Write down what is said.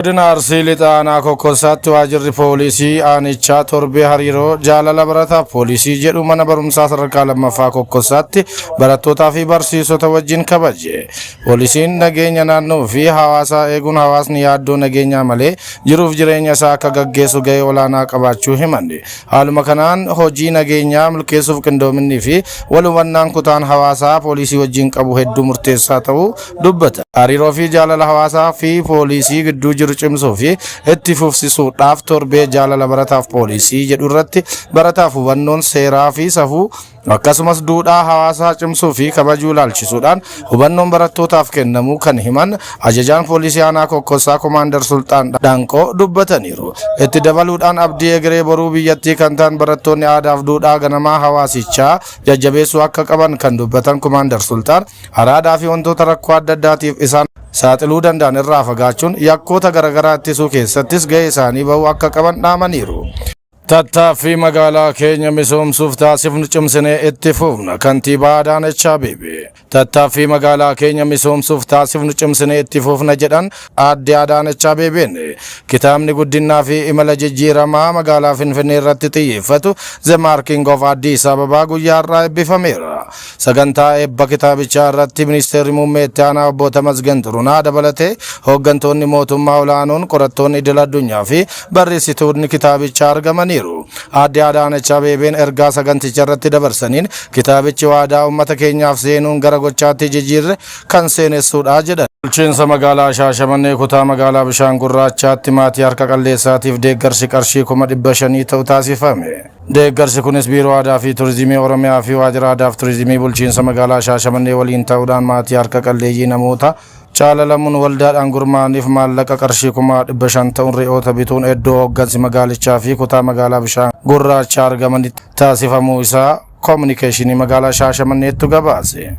Godina Arsii Lixa Aanaa Kokkossaatti waajirri poolisii aanichaa torbee hariiroo jaalala barataaf poolisii jedhu mana barumsaa sadarkaa lammaffaa Kokkossaatti barattootaa fi barsiisota wajjin kabaje. Poolisiin nageenya naannoo fi hawaasaa eeguun hawaasni yaaddoo nageenyaa malee jiruuf jireenya isaa akka gaggeessu gahee olaanaa qabaachuu himan. Haaluma kanaan hojii nageenyaa milkeessuuf qindoominnii fi wal hubannaan kutaan hawaasaa poolisii wajjin qabu hedduu murteessaa ta'uu dubbata. Hariiroo fi jaalala hawaasaa fi poolisii gidduu jiru cimsuu fi itti fufsiisuudhaaf torbee jaalala barataaf poolisii jedhu irratti barataaf hubannoon seeraa fi safuu, akkasumas duudhaa hawaasaa cimsuu fi kabajuu ilaalchisuudhaan hubannoon barattootaaf kennamuu kan himan ajajaan poolisii aanaa Kokkossaa Komaandar Sulxaan Dhaanqoo dubbataniiru. Itti dabaluudhaan abdii egeree boruu biyyattii kan ta'an barattoonni aadaaf duudhaa ganamaa hawaasichaa jajjabeessuu akka qaban kan dubbatan Komaandar Sulxaan, araadaa fi wantoota rakkoo adda addaatiif isaan saaxiluu danda'an irraa fagaachuun yakkoota garaagaraa ittisuu keessattis gahee isaanii bahuu akka qaban dhaamaniiru. Tattaaffii magaalaa keenya misoomsuuf taasifnu cimsinee itti fufna. Kantiibaa Adaanech Abeebee. Tattaaffii magaalaa keenya misoomsuuf taasifnu cimsinee itti fufna jedhan aadde Adaanech Abeebeen. Kitaabni guddinaa fi imala jijjiiramaa magaalaa Finfinnee irratti xiyyeeffatu The Marking of Addis Ababa guyyaa har'aa eebbifameera. Sagantaa eebba kitaabichaa irratti Ministeerri Muummee Itti Aanaa Obbo Tamasgen Xurunaa dabalatee hooggantoonni mootummaa olaanoon, qorattoonni idil addunyaa fi barreessitoonni kitaabichaa argamaniiru. Aadde Adaanech Abeebeen ergaa saganticha irratti dabarsaniin kitaabichi waadaa uummata keenyaaf seenuun gara gochaatti jijjiirre kan seenessuudha jedhan. Bulchiinsa magaalaa Shaashamannee kutaa magaalaa Bishaan Gurraachaatti maatii harka qalleessaatiif deeggarsi qarshii 500,000 ta'u taasifame. Deeggarsi kunis Biiroo Aadaa fi Turizimii Oromiyaa fi Waajjira Aadaa fi Turizimii Bulchiinsa Magaalaa Shaashamannee waliin ta'uudhaan maatii harka qalleeyyii namoota caalalamuun waldaadhaan gurmaa'aniif maallaqa qarshii 500,000 ta'uun re'oota bituun iddoo hooggansi magaalichaa fi kutaa magaalaa Bishaan Gurraachaa argamanitti taasifamuu isaa koominikeeshinii magaalaa Shaashamanneettu gabaase.